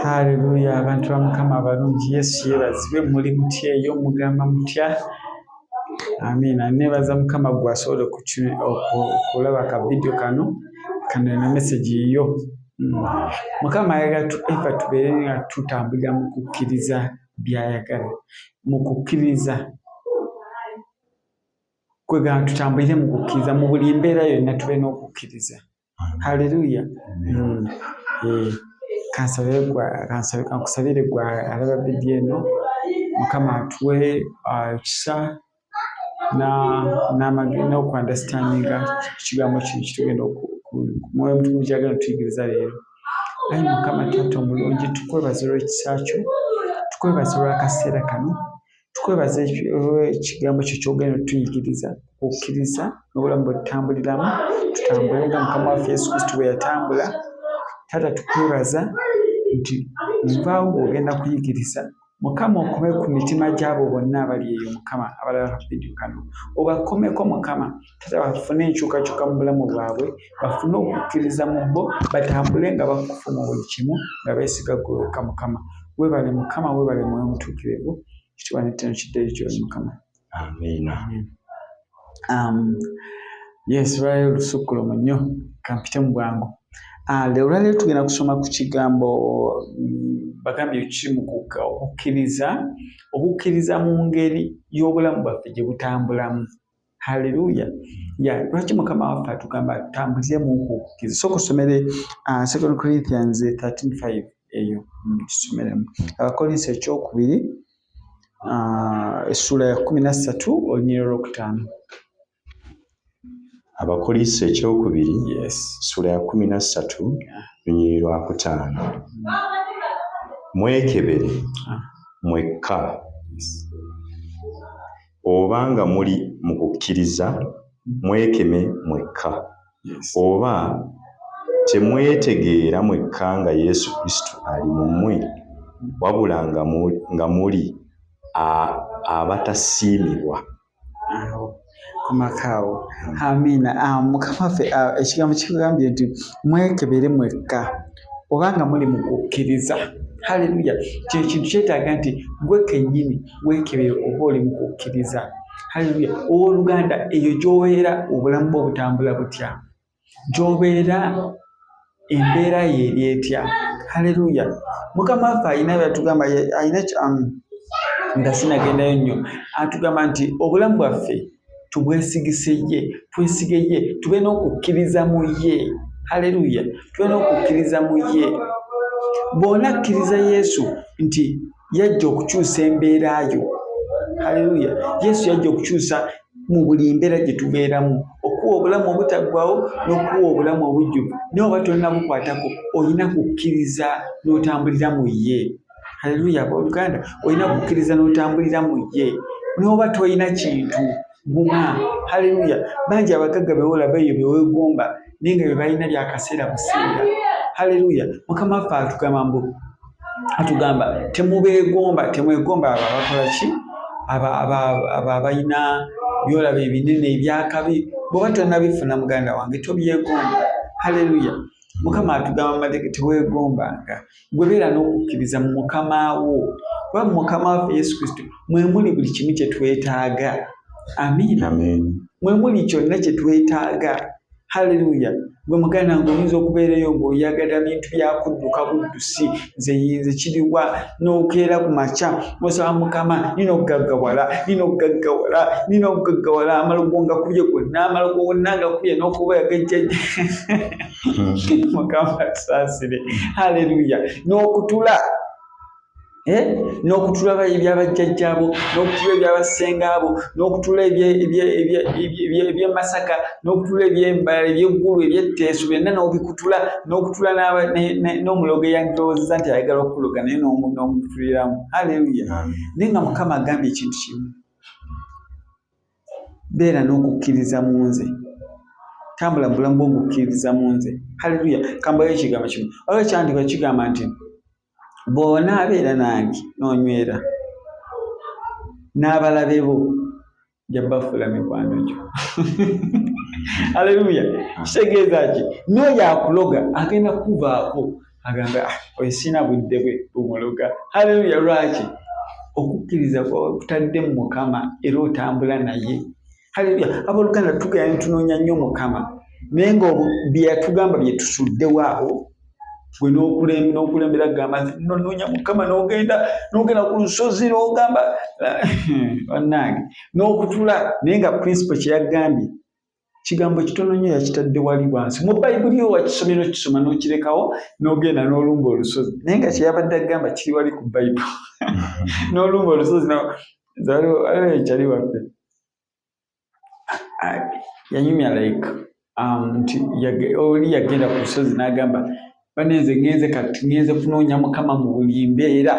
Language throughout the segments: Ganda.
Haleluya abantu ba Mukama abalungi, Yesu yeebazibwe. Muli mutya eyo? Mugamba mutya? Amiina. Neebaza Mukama gwe asobola okulaba ka vidiyo kano kano eno message yiyo. Mukama ayagala eva tubeere nga tutambulira mu kukkiriza by'ayagala, mu kukkiriza kwegamba tutambulire mu kukkiriza mu buli mbeera yonna, tube n'okukkiriza. Haleluya. Eh, kansabe kankusabire gwe alaba vidiyo eno, Mukama atuwe ekisa n'okuunderstandinga ekigambo kino kitugenda Mwoyo Mutukuvu kyagenda otuyigiriza leero. Ayi Mukama Taata omulungi, tukwebaza olw'ekisa kyo, tukwebaza olw'akaseera kano, tukwebaza olw'ekigambo kyo ky'ogenda otuyigiriza, okukkiriza n'obulamu bwe tutambuliramu, tutambule nga Mukama waffe Yesu Kristo bwe yatambula. Taata tukwebaza nti nvaawo ng'ogenda kuyigiriza. Mukama okome ku mitima gy'abo bonna abali eyo Mukama abalaba vidiyo kano, obakomeko Mukama taata, bafune enkyukakyuka mu bulamu bwabwe, bafune okukkiriza mu bo, batambule nga bakufu mu buli kimu nga beesiga ggwe wekka Mukama. Weebale Mukama, weebale Mwoyo Mutuukirivu, ekitiibwa n'ettendo kiddeyo gy'oli Mukama. Amiina. Yes, lwaleero lusukkulumu nnyo, kampite mu bwangu. Olwaleero tugenda kusoma ku kigambo bagambye kiri mu okukkiriza, okukkiriza mu ngeri y'obulamu bwaffe gye butambulamu. Haleluya. Ya, lwaki Mukama waffe atugamba tutambulire mu kukkiriza? Sooka osomere 2 Corinthians 13:5 eyo, tusomeremu. Abakolinso ekyokubiri essuula ya 13 olunyiriri olwokutaano. Abakolinso ekyokubiri ssuula ya 13 lunyiriri lwa kutaano. Mwekebere mwekka oba nga muli mu kukkiriza, mwekeme mwekka oba temwetegeera mwekka nga Yesu Kristo ali mu mmwe, wabula nga muli abatasiimibwa. Awo komako awo. Amiina. Mukama waffe ekigambo kigambye nti mwekebere mwekka oba nga muli mu kukkiriza. Haleluya. Kino kintu kyetaaga nti gwe kennyini weekebere oba oli mu kukkiriza. Haleluya. Owooluganda, eyo gy'obeera obulamu bwo butambula butya? Gy'obeera embeera yo eri etya? Haleluya. Mukama waffe alina by'atugamba, alina nga sinagendayo nnyo, atugamba nti obulamu bwaffe tubwesigise ye, twesige ye, tube n'okukkiriza mu ye. Haleluya. Tube n'okukkiriza mu ye. Bw'onakkiriza Yesu nti yajja okukyusa embeera yo. Haleluya. Yesu yajja okukyusa mu buli mbeera gye tubeeramu, okuwa obulamu obutaggwawo n'okuwa obulamu obujjuvu. Naye oba tonnabukwatako, olina kukkiriza n'otambulira mu ye. Haleluya, abooluganda, olina kukkiriza n'otambulira mu ye. N'oba tolina kintu, guma. Haleluya. Bangi abagagga be wolaba eyo be weegomba, naye nga bye balina bya kaseera buseera. Haleluya. Mukama waffe atugamba mbu atugamba temubeegomba, temwegomba abo abakola ki, abo abalina byolaba ebinene ebyakabi. Bw'oba tonnabifuna muganda wange, tobyegomba. Haleluya. Mukama atugamba mateeka, teweegombanga. Gwe beera n'okukkiriza mu Mukama wo, kuba mu Mukama waffe Yesu Kristo mwe muli buli kimu kye twetaaga. Amiina. Mwe muli kyonna kye twetaaga. Haleluya. Gwe muganda wange oyinza okubeerayo ng'oyagala bintu bya kudduka buddusi, nze yinze kiriwa, n'okeera ku makya osaba Mukama, nina okugaggawala, nina okugaggawala, nina okugaggawala, amalogo ngakubye gonna, amalogo gonna ngakubye n'okuba yagajjajja. Mukama atusaasire. Haleluya. N'okutula n'okutula ebyabajjajjaabo, n'okutula ebyabassengaabo, n'okutula eby'e Masaka, n'okutula eby'Embarara, eby'Eggulu, eby'Etteeso, byonna n'obikutula, n'okutula n'omulogo eyandirowoozezza nti ayagala okukuloga naye n'omutuliramu. Haleluya. Naye nga Mukama agambye ekintu kimu, beera n'okukkiriza mu nze, tambula mu bulamu bw'okukkiririza mu nze. Haleluya. Kambayo ekigambo kimu. Waliwo ekyawandiikibwa kigamba nti bw'onaabeera nange n'onywera n'abalabe bo nja bafuula mikwano gyo. Haleluya. Kitegeeza ki? N'oyo akuloga agenda kukuvaako. Agamba, ah, oyo sirina budde bwe bumuloga. Haleluya! Lwaki? Okukkiriza kutadde mu Mukama era otambula naye. Haleluya! Abooluganda, tugenda ne tunoonya nnyo Mukama, naye nga bye yatugamba bye tusuddewo awo. Gwe n'okulembera kugamba nti nonoonya Mukama, n'ogenda ku lusozi n'ogamba bannange n'okutula, naye nga principle kye yagambye kigambo kitono nnyo, yakitadde wali wansi mu Bayibuli yo, wakisomye n'okisoma n'okirekawo, n'ogenda n'olumba olusozi, naye nga kyeyabadde agamba kiri wali ku Bayibuli, n'olumba olusozi. Waliwo ekyali waffe yanyumya like nti oli yagenda ku lusozi n'agamba, "Banenze ngenze, kati ngenze kunoonya Mukama mu buli mbeera."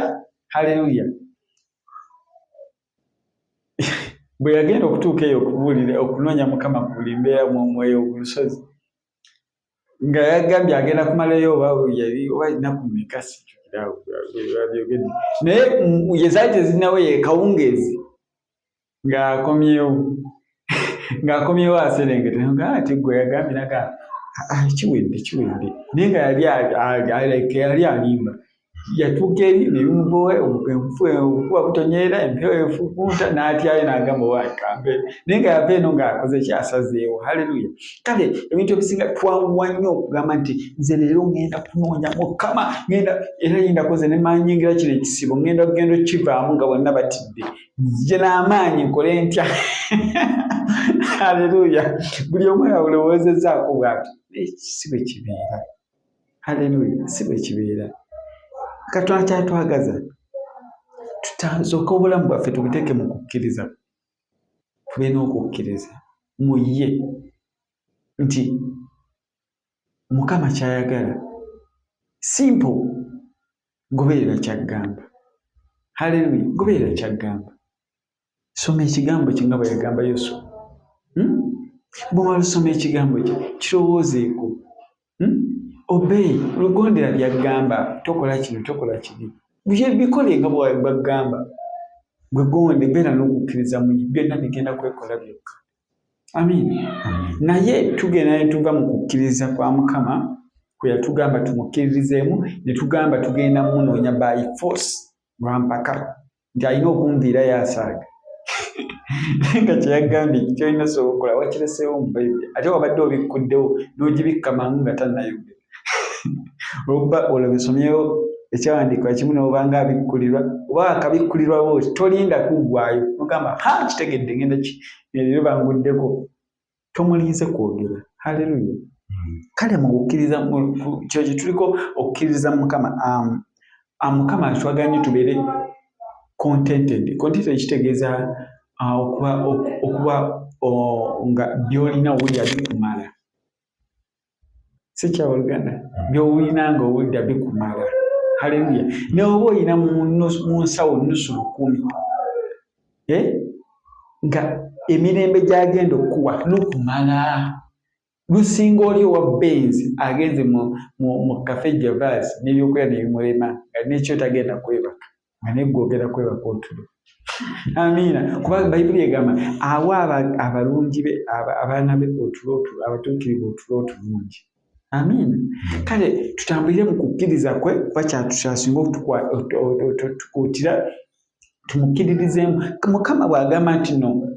Haleluya! Bwe yagenda okutuuka eyo okubuulira, okunoonya Mukama ku buli mbeera mwoyo ku lusozi, nga yagambye agenda kumalayo oba yali oba ennaku mmeka, sijjukira babyogedde, naye ye zaali tezinawe kawungeezi ng'akomyewo aserengete nga ati gwe yagambye naga, "Ah, kiwedde, kiwedde." Naye nga yali alimba. Yatuuka eri nebimubowa, obukuba butonyerera, empewo efukunta, n'atyayo n'agamba, "Wakambe." Naye nga yava eno ng'akoze ki? Asazeewo. Haleluya! Kale ebintu ebisinga twanguwa nnyo okugamba nti nze leero ŋŋenda kunoonya Mukama, ŋŋenda era yindakoze ne manyingira kino ekisibo, ŋŋenda kugenda okukivaamu nga bonna batidde, nzije n'amaanyi, nkole ntya? Haleluya! Buli omu yawulowoozezaako bw'atyo, naye si bwe kibeera. Haleluya! Si bwe kibeera. Katonda kyatwagaza, tutasooka obulamu bwaffe tubuteeke mu kukkiriza, tube n'okukkiriza mu ye nti Mukama kyayagala simple, goberera kyaggamba. Haleluya! Goberera kyaggamba, soma ekigambo kye nga bwe yagamba Yoswa. Bw'omala osoma ekigambo kye, kirowoozeeko, Obey, lugondera by'aggamba, tokola kino, tokola kiri, bikole nga bw'aggamba. Gwe gonde, beera n'okukkiriza mu ye, byonna bigenda kwekola byokka. Amiina. Naye tugenda ne tuva mu kukkiriza kwa Mukama kwe yatugamba tumukkiririzeemu, ne tugamba tugenda munoonya by force, lwampaka nti alina okunviirayo asaaga, naye nga kyeyagambye kyolina sobola okukola wakireseewo mu Bayibuli, ate wabadde obikkuddewo n'ogibikka mangu nga tannayogera, olwokuba olwobisomyewo ekyawandiikibwa kimu n'obanga abikkulirwa oba akabikkulirwa bwoti, tolinda kuggwayo nogamba, "Ha, kitegedde, ngenda ki leero banguddeko." Tomulinze kwogera. Haleluya! Kale mu kukkiriza kyo kye tuliko, okukkiriza mu Mukama, Mukama atwagala nnyo tubeere contented. Contented kitegeeza okuba nga by'olina owulira bikumala. Si kyawoluganda, by'owulina nga owulira bikumala. Haleluya! Ne oba olina mu nsawo nusu 1000, eh? Nga emirembe gyagenda okukuwa lukumala, lusinga oli owa Benz agenze mu Cafe Javas n'ebyokulya nebimulema, nga nekyo tagenda kwebaka, nga neggwe ogenda kwebaka otulo. Amiina. Kuba Bayibuli egamba awa abalungi be, abaana be otulo, abatuukirivu otulo otulungi. Amiina. Kale tutambulire mu kukkiriza kwe, kuba kyasinga okutukuutira tumukkiririzeemu. Mukama bw'agamba nti no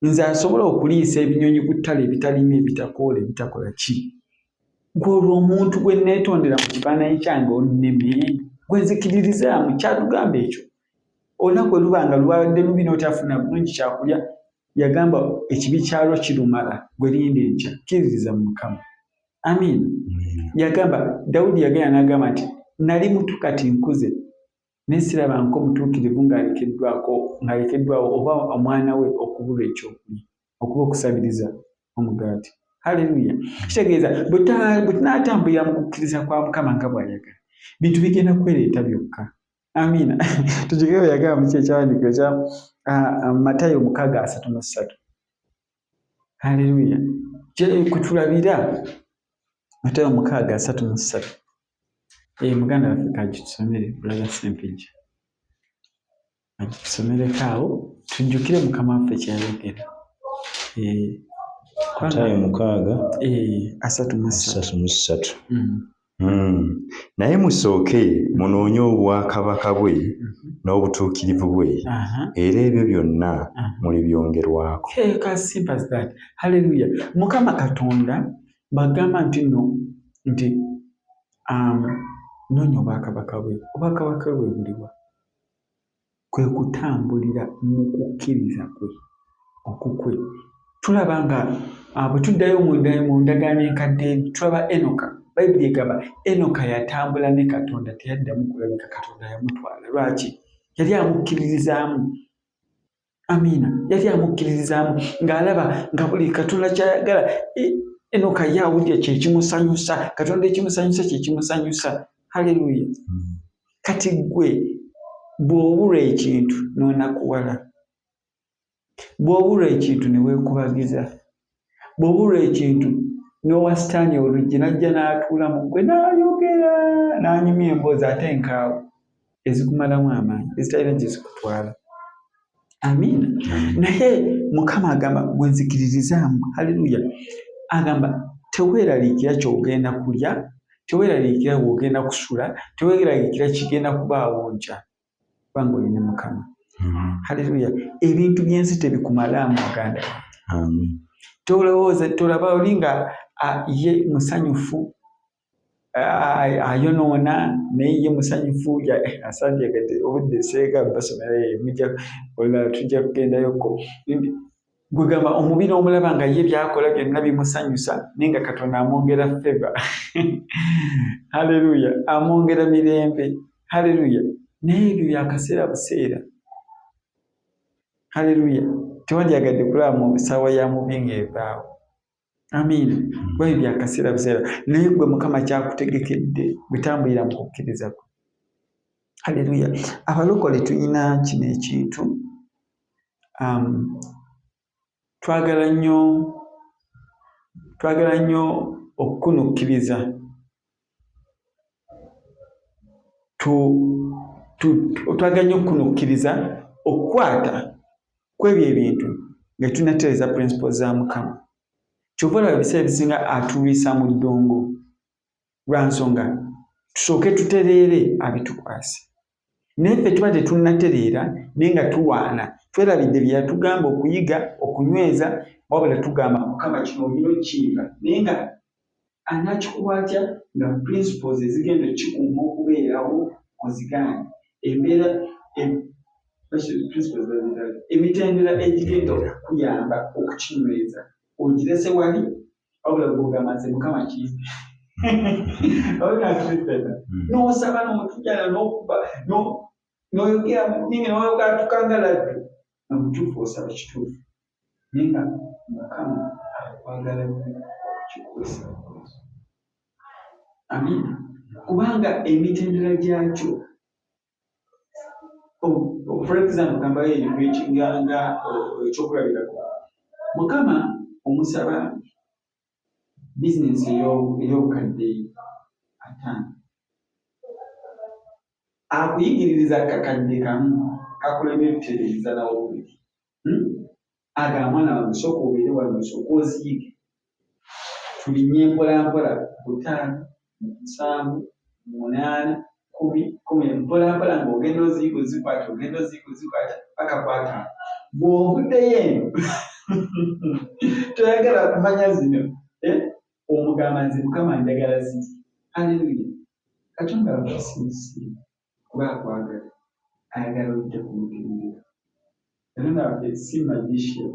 nze asobola okuliisa ebinyonyi ku ttale ebitalima, ebitakoola, ebitakola ki, gwe olwo omuntu gwe neetondera mu kifaananyi kyange onneme, gwe nzikiririzaamu? Kyatugamba ekyo olunaku bwe luba nga lubadde lubi n'otafuna bulungi kyakulya, yagamba ekibi kyalwo kirumala, gwe linda enkya, kkiririza mu Mukama. Amiina. Yagamba Dawudi, yagenda n'agamba nti nali muto, kati nkuze, naye sirabanko omutuukirivu ng'alekeddwako, ng'alekeddwawo, oba omwana we okubulwa ekyokulya, okuba okusabiriza omugaati. Haleluya! Kitegeeza bwe tunaatambulira mu kukkiriza kwa Mukama nga bw'ayagala, bintu bigenda kwereeta byokka. Amiina. Tujjukire bwe yagamba mu ekyawandiikibwa ekya Matayo 6:33. Haleluya! Kutulabira Matayo 6:33. Muganda waffe kagitusomere, brother Sempijja agitusomereko awo, tujjukire Mukama waffe kyeyayogera. Matayo 6 33. 33. Naye musooke munoonye obwakabaka bwe n'obutuukirivu bwe, era ebyo byonna mulibyongerwako. Haleluya. Mukama Katonda bagamba nti no nti noonya obwakabaka bwe. Obwakabaka bwe buliwa? Kwe kutambulira mu kukkiriza kwe okukwe. Tulaba nga bwe tuddayo mu ndagaano enkadde tulaba Enoka. Bayibuli egamba Enoka yatambula ne Katonda, teyaddamu kulabika, Katonda yamutwala. Lwaki? Yali amukkiririzaamu. Amiina. Yali amukkiririzaamu ng'alaba nga buli Katonda ky'ayagala Enoka ye awulira kye kimusanyusa, Katonda ekimusanyusa kye kimusanyusa. Haleluya. Kati ggwe bw'obulwa ekintu n'onakuwala, bw'obulwa ekintu ne weekubagiza, bw'obulwa ekintu n'owa sitaani oluggi n'ajja n'atuula mu ggwe n'ayogera n'anyumya emboozi ate enkaawu ezikumalamu amaanyi ezitalina gye zikutwala. Amiina. Naye Mukama agamba gwe nzikiririzaamu. Haleluya. Agamba teweeraliikira ky'ogenda kulya, teweeraliikira w'ogenda kusula, teweeraliikira kigenda kubaawo nkya, kubanga oli ne Mukama. Haleluya. Ebintu by'ensi tebikumalaamu muganda wange. Tolowooza, tolaba oli nga ye musanyufu, ayonoona naye ye musanyufu, asandyagadde obudde seega basomera mujja olulala tujja kugendayokko. Gwegamba omubiri omulaba nga ye byakola byonna bimusanyusa, naye nga Katonda amwongera feva. Haleluya. Amwongera mirembe. Haleluya. Naye ebyo byakaseera buseera. Haleluya. Tewandyagadde kulaba mu ssaawa ya mubi ng'evaawo. Amiina. Kuba ebyo byakaseera buseera. Naye gwe Mukama kyakutegekedde, gwe tambulira mu kukkiriza kwe. Haleluya. Abalokole tulina kino ekintu. Twagala nnyo okukunukkiriza. Twagala nnyo okukunukkiriza okukwata ku ebyo ebintu nga tunatereeza principles za Mukama. Ky'ova olaba ebiseera ebisinga atulwisa mu ddungu lwa nsonga tusooke tutereere abitukwase. Naye ffe tuba tetunnatereera naye nga tulwana, twerabidde bye yatugamba okuyiga okunyweza, wabula tugamba Mukama kino olina okukimpa, naye nga anaakikuwa atya nga principles ezigenda okukikuuma okubeerawo ozigaanye. Embeera principles baziyita emitendera egigenda okukuyamba okukinyweza ogirese wali, wabula gw'ogamba nze Mukama kimpe. N'osaba n'otujana n'okuba n'oyogera mu nnimi n'oyogatuka nga laddu, nga mutuufu osaba kituufu, naye nga Mukama akwagala nnyo okukikuwesa. Amiina. Kubanga emitendera gyakyo, for example, gambayo nga ekyokulabirako, Mukama omusaba bizinensi ey'obukadde 5, akuyigiririza akakadde kamu kakulemye kutereeza nawo bubiri. Agamba mwana wange sooka obeere wano osooke oziyige, tulinnye mpola mpola 5, 7, 8, 10, 10, mpola mpola ng'ogenda oziyiga ozikwata, ogenda oziyiga ozikwata paka ku 5. Bw'ovuddeyo eno toyagala kumanya zino, omugamba nze Mukama njagala ziri. Haleluya. Katonda waffe si musiru, kuba akwagala, ayagala oyite ku mutendera. Katonda waffe si magician,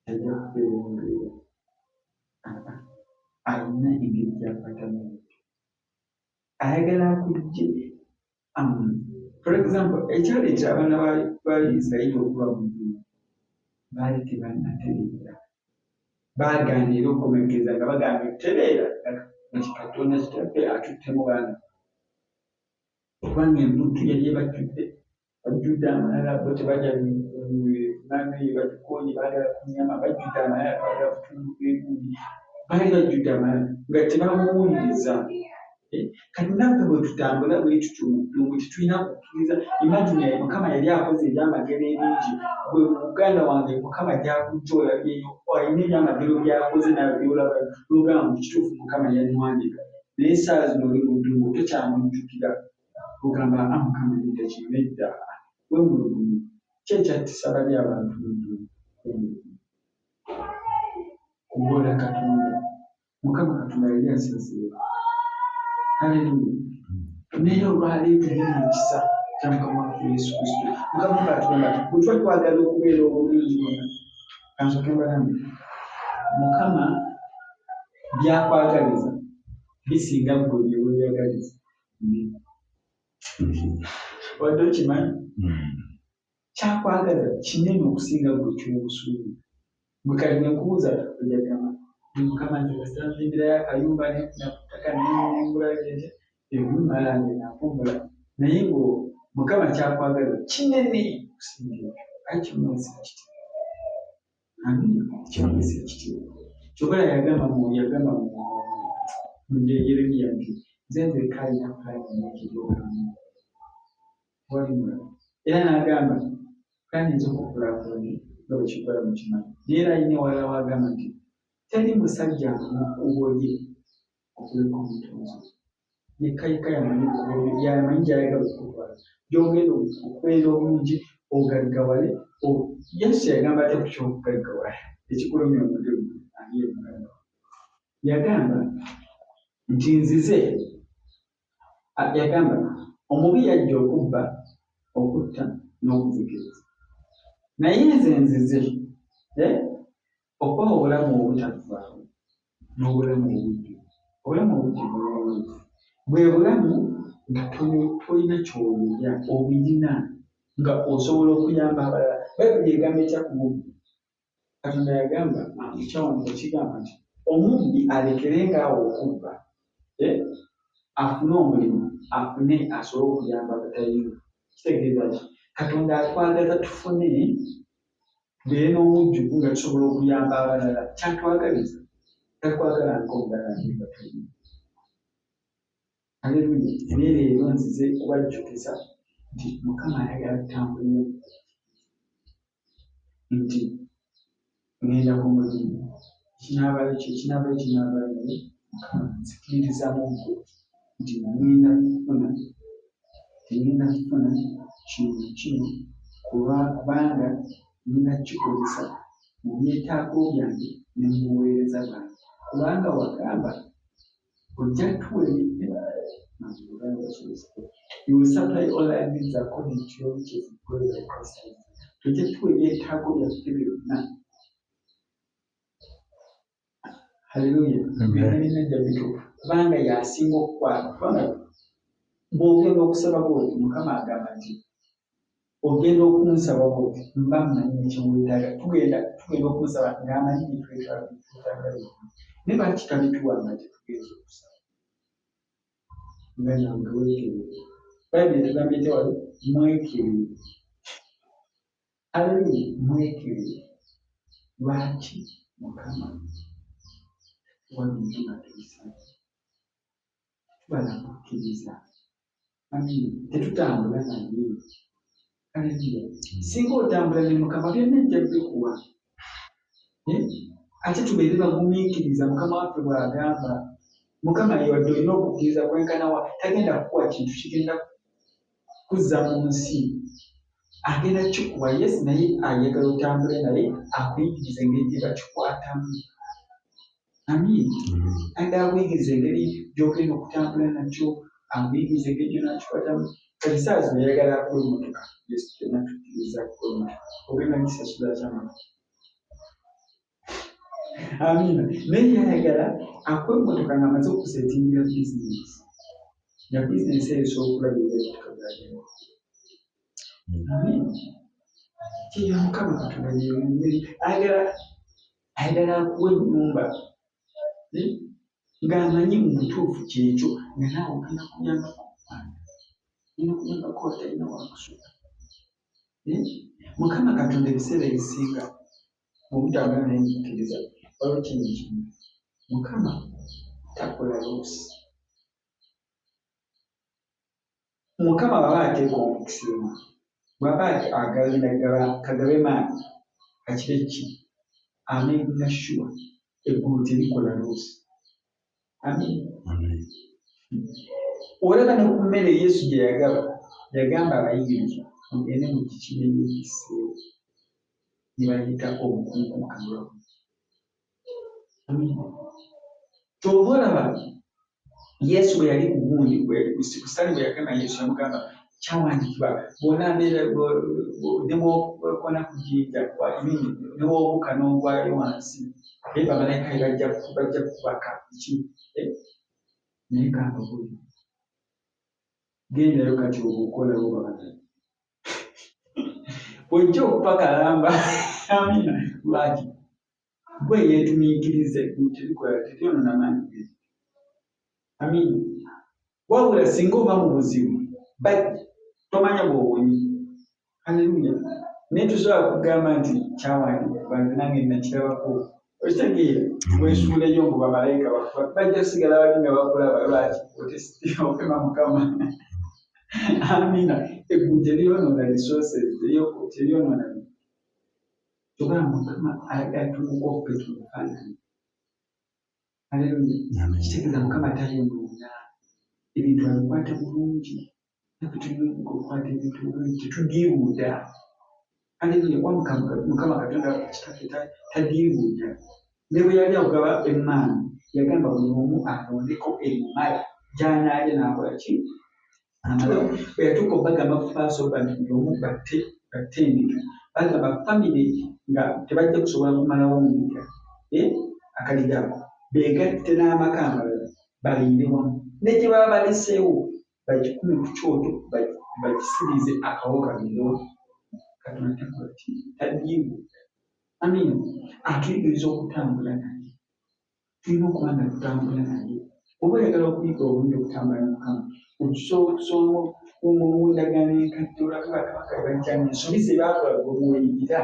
tajja kufeera embeera. Alina engeri gy'akwatamu ebintu. Ayagala akujje. For example, ekyaleetera abaana ba Isirayiri okuba mu ddungu, baali tebannatereera. Baagaana era okukomekkereza nga bagamba tutereera nti Katonda kitaffe atuttemu baana. Kubanga emputtu yali ebajjudde, bajjudde amalala, bo tebalya manu eyo bagikoonye, baagala ku nnyama, bajjudde amalala, baagala butungulu bw'egundi. Baali bajjudde amalala nga tebamuwuliriza. Kati naffe bwe tutambula bwe tutyo mu ddungu tetulina kukkiriza. Imagine Mukama yali akoze ebyamagero ebingi, gwe muganda wange Mukama gy'akuggya olabyeyo, alina ebyamagero by'akoze naawe by'olaba n'ogamba mu kituufu Mukama yannwanira. Naye essaawa zino oli mu ddungu tokyamujjukira. Ogamba ah Mukama nedda kino nedda. Weemulugunye. Ki ekyattisa bali abantu mu ddungu? Kwemulugunya. Kuboola Katonda. Mukama Katonda yali asazeewo. Haleluya. Naye olwaleero tulina ekisa kya Mukama waffe Yesu Kristo. Mukama waffe atugamba bwe tuba twagala okubeera obulungi bwonna. Kansooke mbagambe. Mukama by'akwagaliza bisinga ggwe bye weeyagaliza. Obadde okimanyi? Kyakwagaza kinene okusinga gwe ky'obusuubira. Gwe kati bwe nkubuuza ojja kugamba nti Mukama nze kasita nzimbirayo akayumba ne nfuna ku ttaka ne ngula gyekyo ebyo bimala nze nakumbula naye ngo Mukama kyakwagaza kinene okusinga ebyo aye kimuweesa ekitiibwa. Amiina kimuweesa ekitiibwa. Kyokka yagamba mu yagamba mu mu Yeremiya nti nze nzekka alina pulaani ennungi eri obulamu bwo. Tewali mulala. Era n'agamba, Kandi nze okukulaakulanye nga bwe kikola mukimanyi. Naye era alina ewalala w'agamba nti, Teri musajja amanyi kkubo lye okuleka Omutonzi we. Yekka yekka y'amanyi ekkubo lye, y'amanyi gy'ayagala okukutwala, gy'ogenda okubeera obulungi, ogaggawale. Yesu yagamba atya ku ky'okugaggawala? Ekikulumya omutwe ggwe ani ye mugagga? Yagamba nti nzize Yagamba, Omubi yajja okubba, okutta, n'okuzikiriza. Naye nze nzize eh, okubawa obulamu obutaggwaawo n'obulamu obujjuvu. Obulamu obujjuvu bwe bulamu nga tolina ky'oyoya, obirina nga osobola okuyamba abalala. Bayibuli egamba etya ku mubbi? Katonda yagamba ekyawandiikibwa kigamba nti omubbi alekerenga awo okubba eh, afune omulimu afune asobole okuyamba abatalina. Kitegeeza ki? Katonda atwagaza tufune tubeere n'omujjuvu nga tusobola okuyamba abalala. Kyatwagaliza tatwagala nkomugala nti batulina. Aleluya! Naye leero nzize kubajjukiza nti Mukama ayagala tutambulire nti ŋŋenda ku mulimu, ekinaabayo kye kinaabayo kinaabayo naye Mukama nzikiririza mu ggwe nti ŋŋenda kufuna nti ŋŋenda kufuna kino na kino kuba kubanga ŋŋenda kukikozesa mu byetaago byange ne mu buweereza bwange kubanga wagamba ojja tuwa You will supply all our needs according to your riches in glory by Christ Jesus. Tojja tuwa ebyetaago byaffe byonna. Haleluya. Byonna byonna ajja bituwa kubanga y'asinga okukwata kubanga bw'ogenda okusaba bw'oti Mukama agamba nti ogenda okunsaba bw'oti mba mmanyi ne kye weetaaga. Tugenda tugenda okumusaba ng'amanyi bye twetaaga byonna. Naye lwaki tabituwa nga tetugenze okusaba? Nga nange weekebere. Bayibuli etugambye etya wali? Mwekebere. Aleluya, mwekebere. Lwaki Mukama tatuwa bintu nga tubisabye? Tetuba na kukkiriza. Amiina. Tetutambula naye. Aleluya. Singa otambula ne Mukama byonna ajja bikuwa. Eh? Ate tubeere bagumiikiriza Mukama waffe bw'agamba. Mukama wadde olina okukkiriza kwenkana wa tagenda kukuwa kintu kigenda kuzza mu nsi. Agenda kikuwa yes naye ayagala otambule naye akuyigirize engeri gye bakikwatamu. Amiina. Ayagala akuyigirize engeri gy'ogenda okutambula nakyo, akuyigirize engeri gy'onaakikwatamu. Kati essaawa zino ayagala akuwe emmotoka. Yes, ffenna tukkiriza akuwe emmotoka. Ogenda kugisasula kyamaka. Amiina. Naye ye ayagala akuwe emmotoka ng'amaze okukusetingira bizinensi. Nga bizinensi eyo esobola okulabirira emmotoka gy'agenda okukuwa. Amiina. Kyeyo Mukama Katonda gyeyongeri ayagala ayagala akuwe ennyumba eh, ng'amanyi mu butuufu kyekyo nga naawe ogenda kuyambako ogenda kuyambako atalina wakusula eh, mukama katonda ebiseera ebisinga obutambula naye mukkiriza waliwo kino ekintu mukama takola loosi Mukama bw'aba ateeka omukisa ewuwe, bw'aba agenda kugaba kagabe maanyi kakibe ki, amekinga sure eggulu terikola loosi. Amiina. Olaba ne ku mmere Yesu gye yagaba, yagamba abayigirizwa mugende mugikime yeegiseewo ne bayitako omukunkumu. Amiina. Kyova olaba Yesu bwe yali ku gundi Sitaani bwe yakema Yesu yamugamba kyawandiikibwa bw'onaabeera ne bw'okona ku jjinja ne bw'obuuka n'ogwayo wansi naye bamalayika be bajja kukubaka ki naye kambabuulire gendayo kati obuuke olabe oba banaye ojja okufa kalamba. Amiina. Lwaki? Gwe yeetumiikiriza eggulu terikola teryonoona maanyi ge. Amiina. Wabula singa oba mu buzibu tomanya bw'owonye. Haleluya. Naye tosobola kugamba nti kyawandiikibwa nze nange nakirabako. Okitegeera? Weesuuleyo mbu bamalayika bakuba bajja kusigala bali nga bakulaba lwaki otesiti okema Mukama. Amiina. Eggulu teryonoona resources, teryonoona. Kyokka Mukama ayagala tumukoppe tumufaanane. Haleluya. Kitegeeza Mukama tayonoona. Ebintu abikwata bulungi. Naffe tulina okukwata ebintu bulungi tetudiibuuda. Haleluya. Kuba Mukama Katonda kitaffe tadiibuuda. Ne bwe yali agaba emmaanu yagamba buli omu alondeko emumala gy'anaalya n'akola ki? Amala. Bwe yatuuka obagamba ku Passover nti buli omu batte endiga. Bagamba famire nga tebajja kusobola kumalawo ndiga. Akaliga ako beegatte n'amaka amalala baliire wamu. Ne gye baba baleseewo bagikume ku kyoto bagisirize akawo kagendewo. Katonda takola ki? Tadiibuuda. Amiina. Atuyigiriza okutambula naye. Tulina okuba nga tutambula naye. Oba oyagala okuyiga obulungi okutambula ne Mukama, okusobola okusoma mu ndagaano enkadde olabe bakabaka bwe bajjanga ensobi ze baakola gwe mw'oyigira.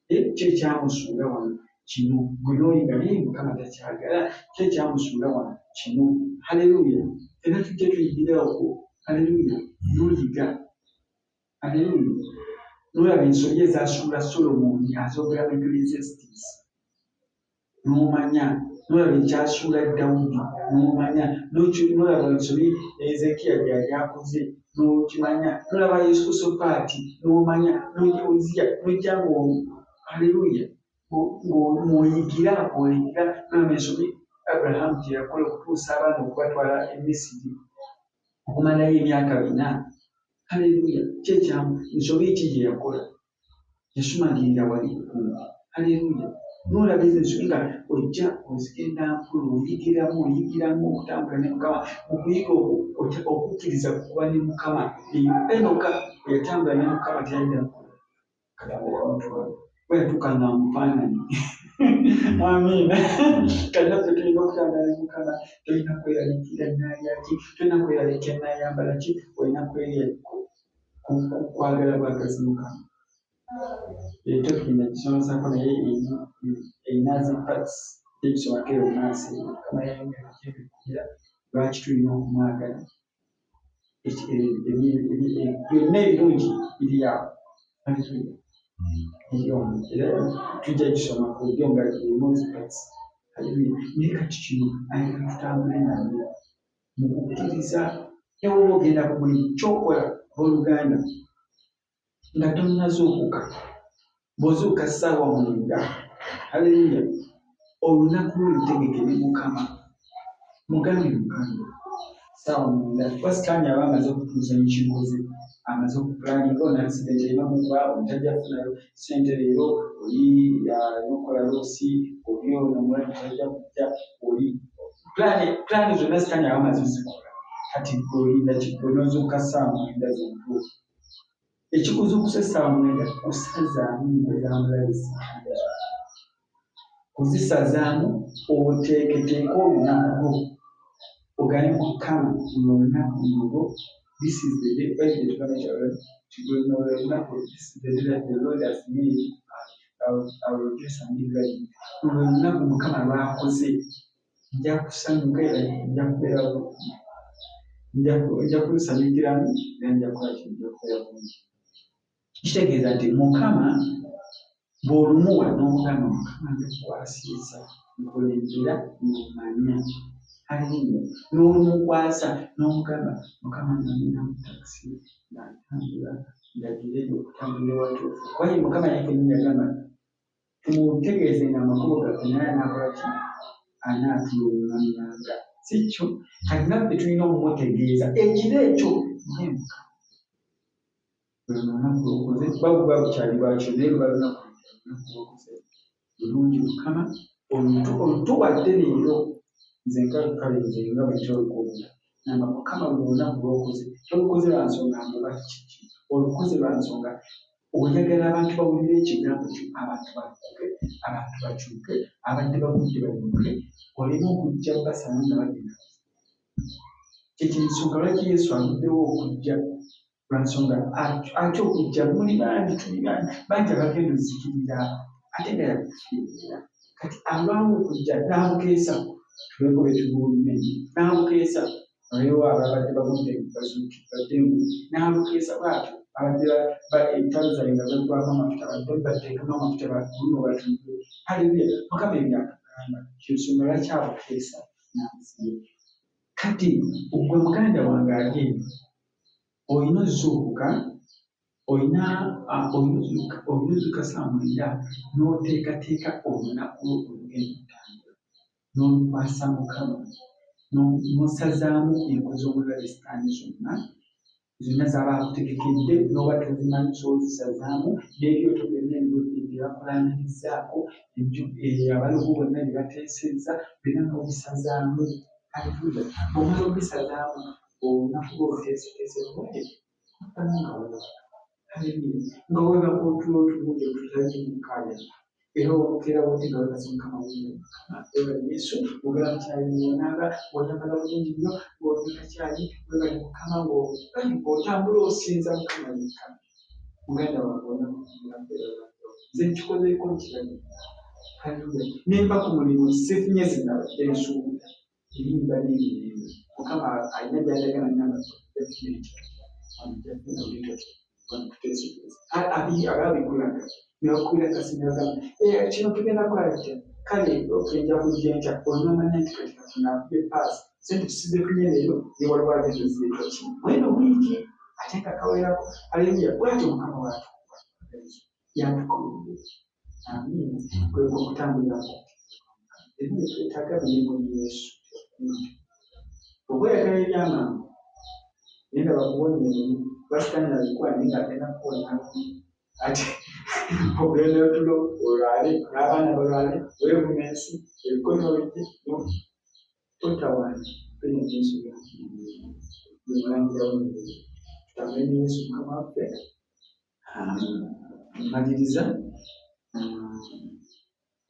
Ki ekyamusuula wano kino gwe n'oyiga naye Mukama takyagala ki ekyamusuula wano kino. Haleluya. Ffenna tujja tuyigira okwo. Haleluya. N'oyiga. Haleluya. N'olaba ensobi ezasuula Solomoni azoogera mu Ecclesiastes. N'omanya n'olaba ekyasuula Dawudi n'omanya n'olaba ensobi Ezekiya gye yali akoze n'okimanya n'olaba Yekosofaati n'omanya n'Uziya n'ojja nga haleluya ng'oyigira oyigira n'olaba ensobi Aburahamu gye yakola okutuusa abaana okubatwala e Misiri okumalayo emyaka 400. Haleluya. Ki ekyamu nsobi ki gye yakola? Yasumagirira wali kumpi. Haleluya. N'olaba ezo ensobi nga ojja ozigenda mpola oyigiramu oyigiramu okutambula ne Mukama. Mu kuyiga okwo okukkiriza kuba ne Mukama. Enoka bwe yatambula ne Mukama teyaddamu Katonda yamutwala. Bwe yatuuka nga amufaananyi. Amiina. Kati naffe tulina okutambula ne Mukama. Tolina kweraliikirira naalya ki, tolina kweraliikirira naayambala ki, olina kwagala bwagazi Mukama. Topic nagisomesaako naye erina zi parts tegisomako eyo mu maaso eyo. Mukama yayongera okugyebikkulira lwaki tulina okumwagala. Byonna ebirungi biri awo. Haleluya. Eri omwo era tujja gisomako yo nga erimu zi parts. Haleluya. Naye kati kino ayagala tutambule naye mu kukkiriza ne bw'oba ogenda ku mulimu ky'okola abooluganda nga tonnazuukuka bw'ozuukuka ssaawa 9 haleluya olunaku lwo lutegeke ne Mukama mugambe Mukama ssaawa 9 kuba sitaani aba amaze okutuusa enkiiko ze amaze okupulaninga ono accident erina omukuba ono tajja kufunayo ssente leero oli alina okukola loss oli ono omulwadde tajja kujja oli pulaani zonna sitaani aba amaze ozikola kati ggwe olinda ki ggwe n'ozuukuka ssaawa 9 z'entuufu. Ekikuzuukusa essaawa 9 kusazaamu nkwe za mulabe sitaani kuzisazaamu oteeketeeke olunaku lwo ogambe Mukama luno olunaku lulwo this is the day Bayibuli etugamba nti luno lwe lunaku this is the day that the Lord has made I will rejoice and be glad in it. Luno olunaku Mukama lw'akoze nja kusanyuka era nja kubeera nja kulusanyukiramu era nja kukola ki nja kubeera bulungi. Kitegeeza nti Mukama bw'olumuwa n'omugamba Mukama nkukwasizza nkulembera ng'omanya. Haleluya. N'olumukwasa n'omugamba, Mukama nga ngenda mu takisi nga ntambula ndagire okutambulira ewatuufu. Kuba ye Mukama ye kennyini yagamba tumutegeezenga amakubo gaffe naye anaakola ki? Anaatuluŋŋamyanga. Si kyo? Kati naffe tulina okumutegeeza ekiro ekyo naye Mukama luno olunaku lw'okoze kuba buba bukyali lwakiro naye luba lunaku lunaku lw'okoze lulungi Mukama olutuwadde leero nze nga kale nze nga bwe ntera okwogera namba Mukama luno olunaku lw'okoze tolukoze lwa nsonga mbuba kiki olukoze lwa nsonga oyagala abantu bawulire ekigambo kyo abantu balokoke abantu bakyuke abadde bagudde bayimuke oleme okujja basanga nga bagenda kyekyo ensonga lwaki Yesu aluddewo okujja lwa nsonga atya okujja muli bangi tuli bangi bangi abagenda ozikirira ate nga yakufiirira kati alwawo okujja n'abukeesa tubeeko be tubuulira enjiri n'abukeesa waliwo ababadde bagudde bazuuki badde engulu n'abukeesa bw'atyo abadde entalo zaabwe nga zaggwako amafuta badde bateekemu amafuta baguluno batuuke haleluya mukama ebyo atugamba kyensonga lwaki abukeesa n'abusiye kati gwe muganda wange ali eyo olina ozuukuka olina olina ozuukuka ssaawa 9 n'oteekateeka olunaku lwo olugenda okutambula n'olukwasa Mukama n'osazaamu enkwe z'omulabe sitaani zonna zonna z'aba akutegekedde n'oba tozimanyi osobola ozisazaamu n'ebyoto byonna bye bakulangirizaako abalogo bonna bye bateesezza byonna n'obisazaamu. Haleluya. Bw'omala obisazaamu olunaku lwo oluteeseteese bulungi oddamu nga weebaka. Haleluya. Nga weebaka otulo otulungi otutaliimu nkaayana era obukeera bwoti nga weebaza Mukama weebale Mukama weebale Yesu ng'ogenda mu kinaabiro ng'onaaba ng'oyambala bulungi nnyo ng'onywa kacaayi weebale Mukama ng'otambula osinza Mukama yekka. Muganda wange olunaku lugenda kubeera lwa njawulo. Nze nkikozeeko nkirabye. Haleluya. Ne nva ku mulimu sifunye ze nabadde nsuubira naye mba n'emirembe. Mukama alina by'andaga n'angamba ojja kufuna enkya wano ojja kufuna buli kati wano tuteeseteese. Aba abikulaga ne bakubira akasimu ne bagamba kino tugenda kukola tutya? Kale okay nja kujja enkya olwo n'omanya nti kati Katonda akubye paasi ssente tusizifunye leero naye waliwo agenda ozireeta ki mweno wiiki ate nga kawerako. Haleluya. Bw'atyo Mukama bw'atukuba yatukoledde. Amiina. Kwe okutambulira ku ebyo bye twetaaga biri mu Yesu. Okweyagala eby'amangu naye nga bakuwonya ebibi kuba sitaani abikuwa naye ng'agenda kukuwonya lumu ate ogenda otulo olwale n'abaana balwale weevuma ensi ebikono bijje totawaana tonya kunsobya gwe mulangira w'emirembe tutambule ne Yesu Mukama waffe. Amiina. Mmaliriza.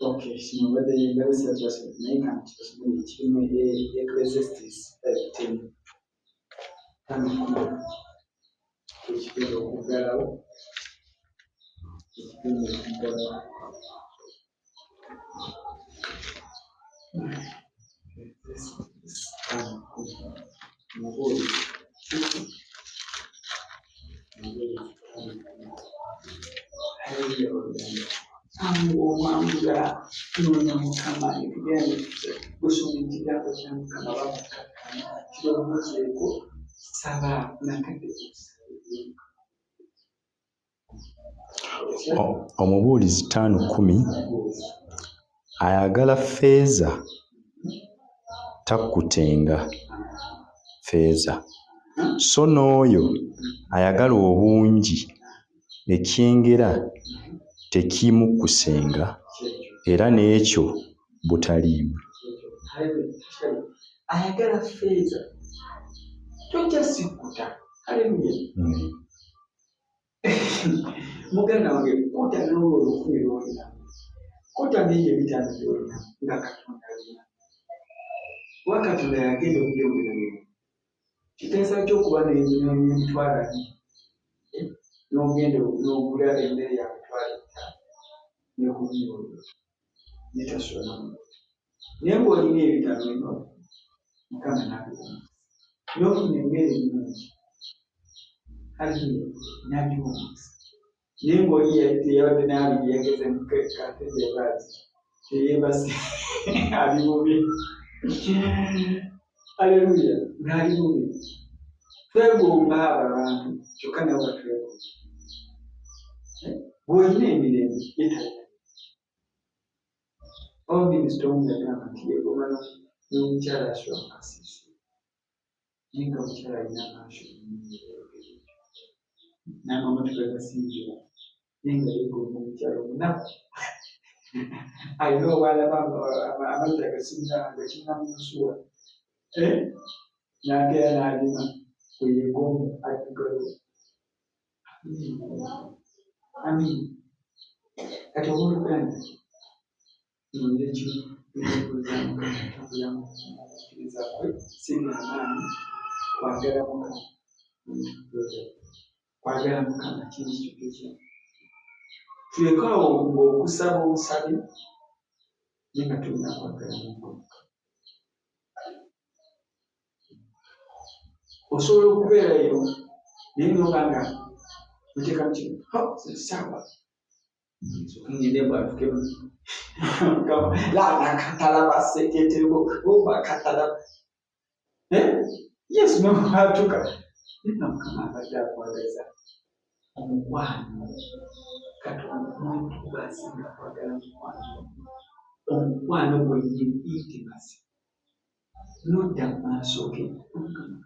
Okay, kino mbadde mbadde sirabye naye kankibasomere kiri mu Ecclesiastes 5:10. 5:10 kyekigenda okuggalawo kyekigenda okuggalawo. Ecclesiastes 5:10. Omubuulizi. Omubuulizi 5:10. Haleluya oluganda. Owangula noonya Mukama netugenda gusoma ekigambo kya Mukama bamukakkana kirowoozeeko saba nakadde okusaba. Omubuulizi 5:10 ayagala ffeeza takkutenga ffeeza so n'oyo ayagala obungi ekyengera tekiimukkusenga era n'ekyo butaliimu. Ayagala ffeeza tojja sikkuta. Haleluya. Muganda wange kuta n'olwo olukumi lw'olina kuta n'ebyo 5 by'olina nga Katonda alina kuba Katonda yagenda okubyongera byo kiteesa ki okuba n'emitwalo abiri n'ogenda n'ogula emmere ya mitwalo 5 n'ekulumya olubuto netasula namubuto naye ng'olina 5 olina Mukama n'abikuwa omukisa n'ofuna emmere ennungi haleluya n'agiwa omukisa naye ng'oli teyabadde n'abiri yageze mu katebe baazi teyeebase ali bubi. Aleluya, ng'ali bubi. Twegomba abo abantu, kyokka nabo batwegomba. Bw'olina emirembe, ye talina. Oba minisita omu yagamba nti yeegomba n'omukyala asula mu kasiisira, naye nga omukyala alina amaaso n'amamotoka gasimbibwa, naye nga yeegomba omukyala omunaku alina obwalaba amazzi agasimira agakimira mu nsuwa, n'akeera n'alima kwe yeegomba addugala. Amiina. Kati owooluganda, nonyere kimu ebyobuuza Mukama tambula mu kukkiriza kwe, si byamaanyi, kwagala Mukama, kwagala Mukama kintu kyokka. Tuleke awo ng'okusaba obusabi naye nga tulina kwagala Mukama. Osobola okubeerayo naye noba nga oteekamu kino saawa ngende mbwatukemu laba katalaba seketerwo oba katalaba yesu nomwatuka naye nga Mukama abadde akwagaza omukwano. Katonda muntu gwasinga kwagala mukwano, omukwano gwennyini, intimacy, nodda mu maaso ge omukama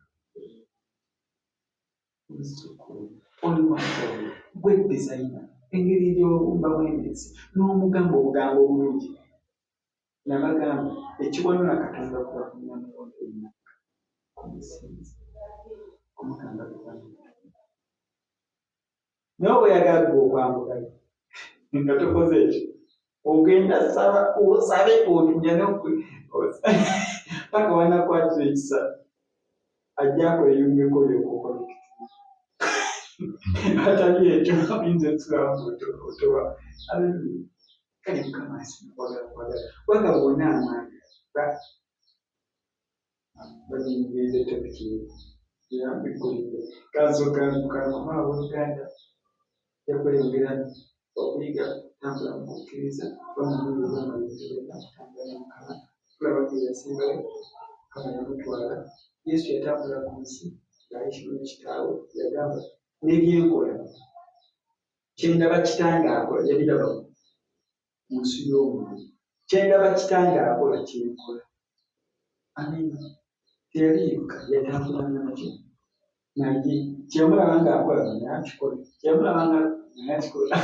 oli wanjawulo, gwe dizayina engeri gy'obumbamu ensi n'omugamba obugambo obulungi. Nabagamba ekiwanula Katonda kuba kunyamulondo enaka kumusinza kumugamba bigambo. Naye oba oyagala gwe okwambukayo nga tokoze ekyo, ogenda saba osabe otunyane paka wanakwatira ekisa ajja akweyungeko lyokukonekiti atali ekyo oyinza otusulamu otoba. Aleluya. Kale Mukama asima kwagala kwagala kubanga bwona amwagala bagiyingiride topiki yambikkulidde kansoka kankoma. Abooluganda, yakweyongera okuyiga kutambula mu kukkiriza kuba mulundi ogwama bintu byonna kutambula ne Mukama. Tulaba nti yasembayo Mukama yamutwala. Yesu yatambula ku nsi ng'ali kimu ne kitaawe. Yagamba n'ebyenkola kyendaba kitange akola, yabiraba mu nsi y'omwoyo, kyendaba kitange akola kyenkola. Amiina. Teyali yekka, yatambulanga nakyo, naye kyeyamulaba nga akola naye akikola, kyeyamulaba nga naye akikola.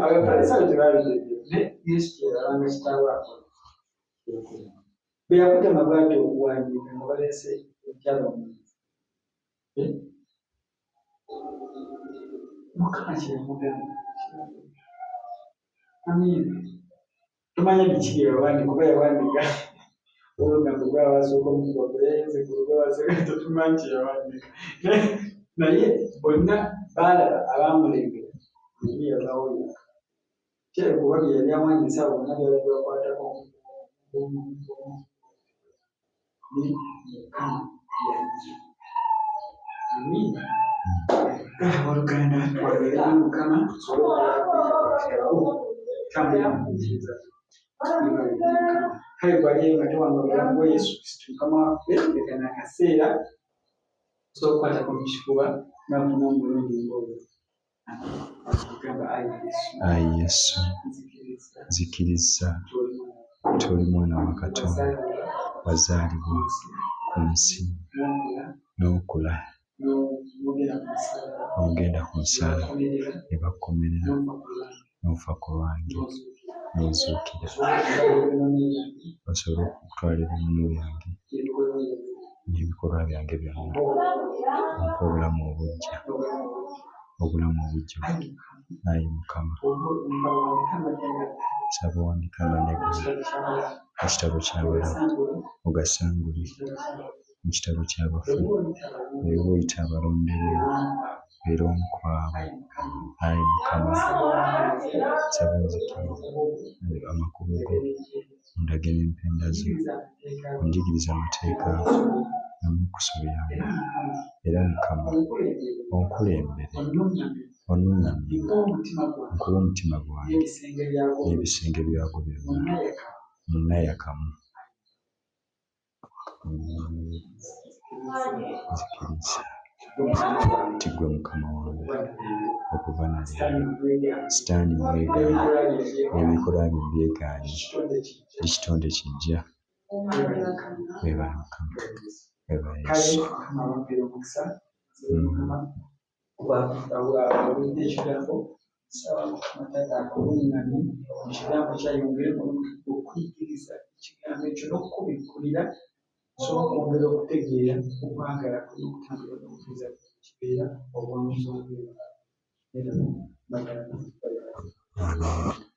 Abafalisaayo tebabitegeera, naye Yesu kyeyalabanga kitaawe akola kyeyakola. Bwe yakutama bw'atyo okuwandiika nga baleese omukyala omwenzi, Mukama kyeyamugamba. Amiina. Tomanya biki bye yawandiika oba yawandiika olugambo gwabasooka omukuba gweyayenze gwe tetumanyi kye yawandiika, naye bonna baalaba abaamulengera buli yavaawo yekka kirabika kuba bye yali awandiise abo bonna byali bibakwatako ni Mukama yajja. Amiina. Abooluganda, twabeere Mukama tusobole okukwatako tambulira mu kukkiriza. Kale gwaliyo nga tewanga bulamu bwa Yesu Kristo Mukama waffe, leka nakaseera osobola okukwatako mu kifuba nafuna omulungi ng'oyo. Gamba, ayi Yesu, Ayi Yesu, nzikiriza nzikiriza nti oli mwana wa Katonda, wazaalibwa wazaalibwa ku nsi, n'okula, n'okula, n'ogenda ku musalaba, n'ogenda ku musalaba, bakukomerera, ne bakukomerera, n'ofa ku lwange, n'ofa ku lwange, n'ozuukira. N'ozuukira. Osobola okutwala ebyonoono byange, Osobola okutwala ebyonoono byange n'ebikolwa byange, n'ebikolwa byange byonna, ompa obulamu obuggya, ompa obulamu obuggya, n'obulamu obuggya. Obulamu obujjuvu. Ayi Mukama, Ayi Mukama, oba owandiike amannya gange nsaba owandiike amannya mu gange kitabo ky'abalamu, mu kitabo ky'abalamu, ogasangule ogasangule mu kitabo ky'abafu. Mu kitabo ky'abafu. Bwe oyita abalonde Bwe oyita abalonde bo, beera omu ku abo. Beera omu ku abo. Ayi Mukama, Ayi Mukama, nsaba onjigirize nsaba onzikirize amakubo go, amakubo go, ondage n'empenda zo. Ondage n'empenda zo, Onjigirize amateeka go, onjigirize amateeka go, nneme nneme okusobyanga. Era Mukama, Era Mukama, onkulembere, onkulembere, onnuŋŋamye, onnuŋŋamye, nkuwe omutima gwange nkuwe omutima gwange n'ebisenge byagwo n'ebisenge byagwo byonna byonna mu Nayakamu. Mu Nayakamu. Nzikiriza nti ggwe Mukama wange okuva na leero. Sitaani mmwegaanye n'ebikolwa bye mbyegaanye. Ndi kitonde kiggya. Weebale Mukama. Weebale Kale Yesu. Mukama abampere omukisa. Bwawulidde ekigambo, nsaba Mukama taata akuluŋŋamye mu kigambo kyayongere okukuyigiriza ekigambo ekyo n'okukubikkulira osobola okwongera okutegeera okwagala kwe n'okutambula n'okukkiriza kwe kibeera obuwanguzi obubeera. Amen.